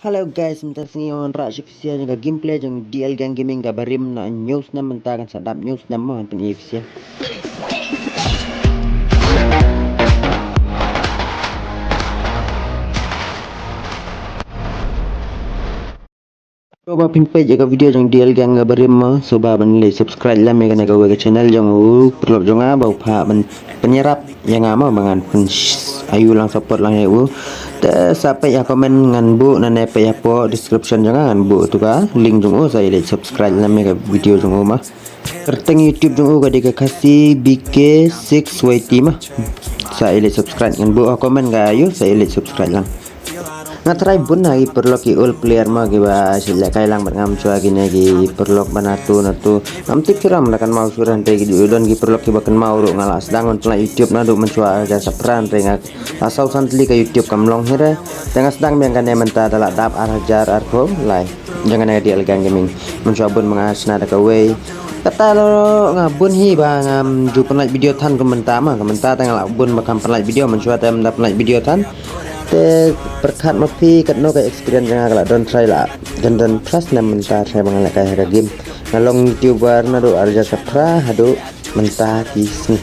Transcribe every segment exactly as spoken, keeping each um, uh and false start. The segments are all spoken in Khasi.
Hello guys, mynta sngi wan rah sha phi sha ka gameplay jong D L Gang Gaming kaba rim na hynñiew snem mynta kan sa dap hynñiew snem mo, pyn-i phi sha. Shuwa ba phin peit ïa ka video jong D L Gang kaba rim mo, shuwa ban leh subscribe lem ïa kane kawei ka channel jong u paralok jong nga ba u phah ban pynïarap ïa nga mo ba ngan pyn ayu lang support lang ïa u. Te sa peit ha comment ngan buh, nane peit hapoh description jong nga ngan buh tu ka link jong u, sa ïa leh subscribe lem ïa ka video jong u mo. Kyrteng YouTube jong u ka dei ka Khasi B K six Y T mo. Sa ïa leh subscribe ngan buh ha comment ka ayu, sa ïa leh subscribe lang. Nga tharai bun na ki paralok ki old player mo kiba shu lehkai lang bad nga, mynshuwa kine ki paralok ba na tu na tu. Ngam tip shuh ram da kynmaw shuh re, hynrei ki don ki paralok kiba kynmaw ruh, nga la sdang ban pynlait YouTube naduh mynshuwa ka saw phra, hynrei nga la saw san tylli ka YouTube kam long hi re. Te nga sdang biang kane mynta da la dap ar hajar arphew lai. Jong kane ka D L Gang Gaming. Mynshuwa bun ba nga shna da kawei. Kata lo nga bun hi ba ngam ju pynlait video than kum mynta mo. Kum mynta te nga la bun ba kam pynlait video, mynshuwa te ym da pynlait video than. Te pyrkhat ma phi katno ka experience jong nga ka la don trai la. Jan don trust ne mynta trai ba nga lehkai ha ka game. Nga long YouTuber naduh ar hajar saw phra haduh mynta ki sngi.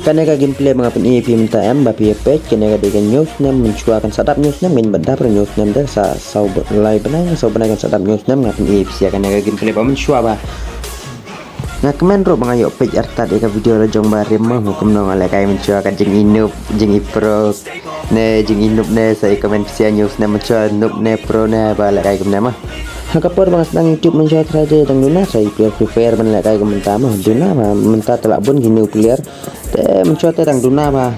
Kane ka gameplay ba nga pyn-i ïa phi mynta em ba phi ïa peit, kane ka dei ka hynñiew snem, mynshuwa kan sa dap hynñiew snem, ngin bad dap hynñiew snem, te sa saw lai bnai, saw bnai kan sa dap hynñiew snem, nga pyn-i ïa phi sha kane ka gameplay ba mynshuwa ba. Nga kmen ruh ba nga ïoh peit artat ïa ka video la jong ba rim mo, kumno nga lehkai mynshuwa ka jing-i noob, jing-i pro. Ne jing-i noob ne sa ïa comment phi sha hynñiew snem mynshuwa noob ne pro ne ba lehkai kumne mo. Ha ka por ba nga sdang YouTube mynshuwa trai te dang duna sa ïa Free Fire ban lehkai kum mynta mo. Duna ba mynta te la bun ki new player. Te mynshuwa te dang duna ba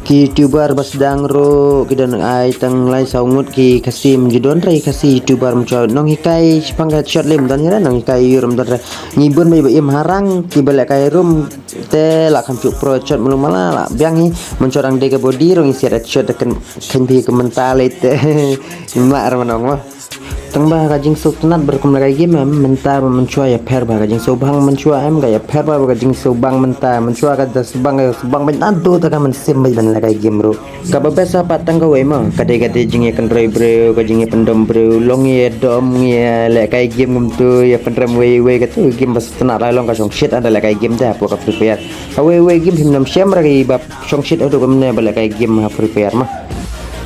ki YouTuber ba sdang ruh ki don ai tang lai saw ngut ki Khasi, ym ju don re Khasi YouTuber mynshuwa. Nonghikai shipang ka shot lem don hi re, nonghikai ïur ym don re. Ngi bun ba im harang kiba lehkai room. Te la kham shuh pro headshot mulu mala la biang hi. Mynshuwa dang dei ka body ruh ngi siat headshot da kan khein phi ka mynta lei te. Ngim lah re ban ong mo. Tang ba ka jingsngewtynnat ba kum lehkai game em, mynta ba mynshuwa ïapher ba ka jingsngewbang mynshuwa em, ka ïapher ba ka jingsngewbang mynta, mynshuwa ka da sngewbang ka sngewbang ban adu ta ka mynsiem ban lehkai game ruh. Kaba best ha pat tang kawei mo, ka dei ka dei jingïakynroi briew, ka jingïapyndom briew, long ïadom, ïalehkai game kumtu, ïapynrem wei wei, katu game ba sngewtynnat lai long ka shongshit ynda lehkai game te hapoh ka Free Fire. Kawei wei game phim nym shem ra kiba shongshit haduh kumne ba lehkai game ha Free Fire mo.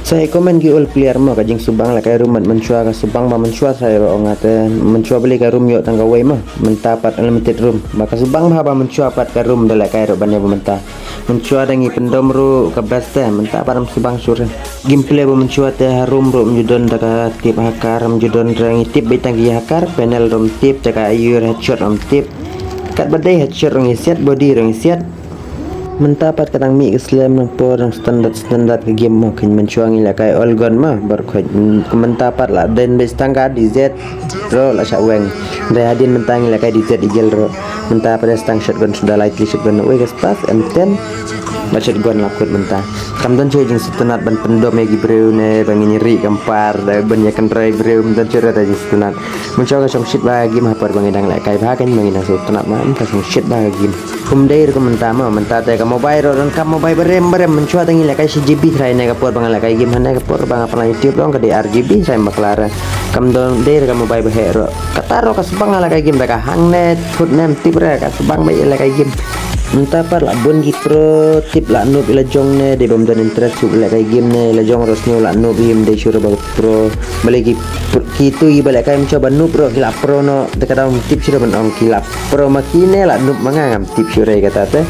Sa ïa comment ki old player mo, ka jingsngewbang lehkai room bad mynshuwa ka sngewbang ba mynshuwa sa ïa ong nga te, mynshuwa balei ka room ïoh tang kawei mo, mynta pat unlimited room. Ba ka sngewbang ba ba mynshuwa pat ka room da lehkai ruh ban ïa ba mynta. Mynshuwa dang ïapyndom ruh ka best te, mynta pat ym sngewbang shuh re. Gameplay ba mynshuwa te ha room ruh ym ju don da ka tip hacker, ym ju don re, ngi tip beit tang ki hacker, panel ruh ym tip, te ka ïur headshot ruh ym tip. Katba dei headshot ruh ngi siat, body ruh ngi siat. Mynta pat ka dang mih ka slem nang por nang standard standard ka game mo, khein mynshuwa ngi lehkai all gun mo, bor khoit mynta pat la den beit tang ka D Z. Ruh la shah weng. Hynrei hadien mynta ngi lehkai D Z Eagle ruh. Mynta pat dei tang shotgun suda lai tylli shotgun, wei ka spas M ten. Ba shotgun la kut mynta. Kam don shuh jingsngewtynnat ban pyndom ïa ki briew ne ba ngin ïa ri kam par da ban ïakynroi briew, ym don shuh re da jingsngewtynnat. Mynshuwa ka shongshit ba game ha por ba ngi dang lehkai bha, kan ba ngi dang sngewtynnat ma ka shongshit ba game. Kum dei ruh kum mynta mo, mynta te ka mobile ruh donkam mobile ba rem ba rem, mynshuwa te ngi lehkai shi G B trai ne ka por ba nga lehkai game, hane ka por ba nga pynlait YouTube long ka dei ar G B, trai bakla re. Kam don dei ruh ka mobile ba heh ruh. Kata ruh ka sbang nga lehkai game da ka hang ne phut ne ym tip re, ka sbang ba ïa lehkai game. Mynta pat la bun ki pro tip la noob ïa la jong ne, dei bym don interest shuh lehkai game ne, ïa la jong ruh sniew la noob hi, ym dei shuh re ba pro. Balei ki pr-, kitu kiba lehkai mynshuwa ba noob ruh ki la pro noh, te ka dang ym tip shuh re ban ong ki la pro ma ki ne la noob ma nga, ngam tip shuh re kata te.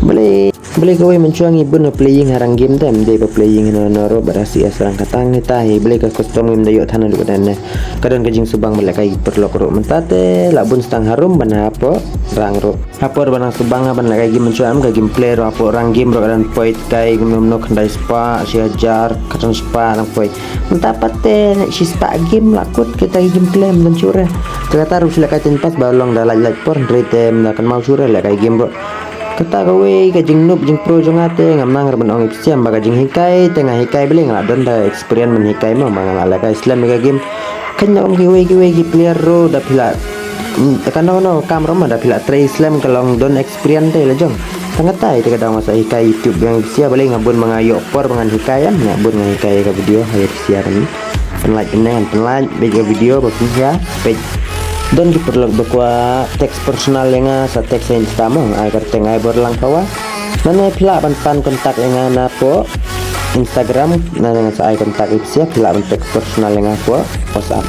Balei, balei kawei mynshuwa ngi bun na playing ha rang game te, ym dei ba playing hano hano ruh bad ha C S rang katang hi ta hi, balei ka custom ngim da ïoh than haduh katne. Ka don ka jingsngewbang ba lehkai ki paralok ruh mynta te la bun sdang ha room ban hapoh rang ruh. Ha por ba nang sngewbang ha ban lehkai game mynshuwa em, ka gameplay ruh hapoh rang game ruh ka dang poi kai kumno kumno, khyndai spah, shi hajar, khatsan spah dang poi. Mynta pat te shi spah game la kut kita ki gameplay, ym don shuh re. Te kata ruh shu lehkai time pass ba long da lait lait por, hynrei te ym da kynmaw shuh re lehkai game ruh. Kata kawei ka jingnoob jingpro jong nga te ngam nang re ban ong ïa phi sha em, ba ka jinghikai te nga hikai, balei nga la don da experience ban hikai mo, ba nga la lehkai slem ïa ka game. Kane kum kiwei kiwei ki player ruh da phi la, mm, kano kano kam ruh ma da phi la trei slem ka long don experience te la jong. Tang katai te ka dang ma sa hikai YouTube ïa phi sha, balei nga bun ba nga ïoh por ba ngan hikai em, nga bun nga hikai ïa ka video ha ïa phi sha kane. Pynlait kane, pynlait bad ka video ba phi ïa peit. Don ki paralok ba kwah text personal ïa nga, sa text ha Insta mo, ai ka teng ai bor lang pawa. Nane phi lah ban pan contact ïa nga na po Instagram, nane ngan sa ai contact ïa phi, phi lah ban text personal ïa nga po WhatsApp.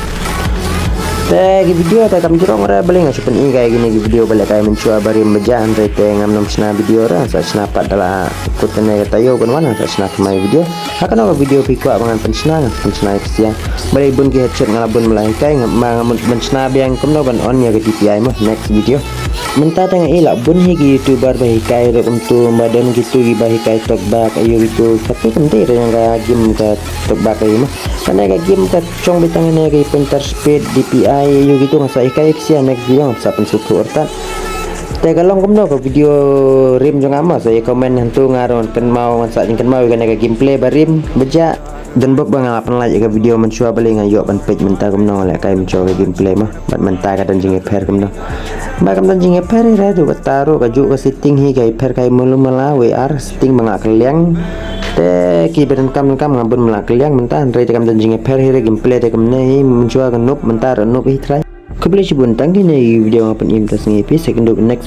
Te ki video te kam jrong re, balei nga shu pyni kai kine ki video ba lehkai mynshuwa barim ba jah, hynrei te ngam nym shna video re, sa shna pat da la kut kane ka taïew ban wan, sa shna thymmai video. Ha kano ka video phi kwah ba ngan pynshna, ngan pynshna ïa phi sha. Balei bun ki headshot nga la bun, me la hikai, nga ma nga mut ban shna biang kumno ban on ïa ka D P I mo, next video. Mynta te nga i la bun hi ki YouTuber ba hikai ruh kumto, ba don kitu kiba hikai tokbak aïu kitu, katu kumte re ïa ka game ka tokbak aïu mo. Kane ka game ka shong beit tang ïa ka pointer speed, D P I aïu kitu, nga sa hikai ïa phi sha next video, nga sa pynsngewthuh artat. Te ka long kumno ka video rim jong nga mo, sa ïa comment hangto, nga ruh ngan kynmaw, ngan sa jingkynmaw ïa kane ka gameplay barim ba jah. Don bok ba nga la pynlait ïa ka video mynshuwa, balei nga ïoh ban peit mynta kumno nga lehkai mynshuwa ka gameplay mo. Bad mynta ka don jingïapher kumno. Ba kam don jingïapher hi re, tu kata ruh kajuh ka setting hi ka ïapher kai mulu mala, wei ar setting ba nga la kylliang. Te kiba donkam donkam nga bun, me la kylliang mynta, hynrei te kam don jingïapher hi re, gameplay te kumne hi, mynshuwa ka noob, mynta ruh noob hi trai. Khublei shibun, tang kine ki video nga pyni mynta sngi, phi sa ïakynduh next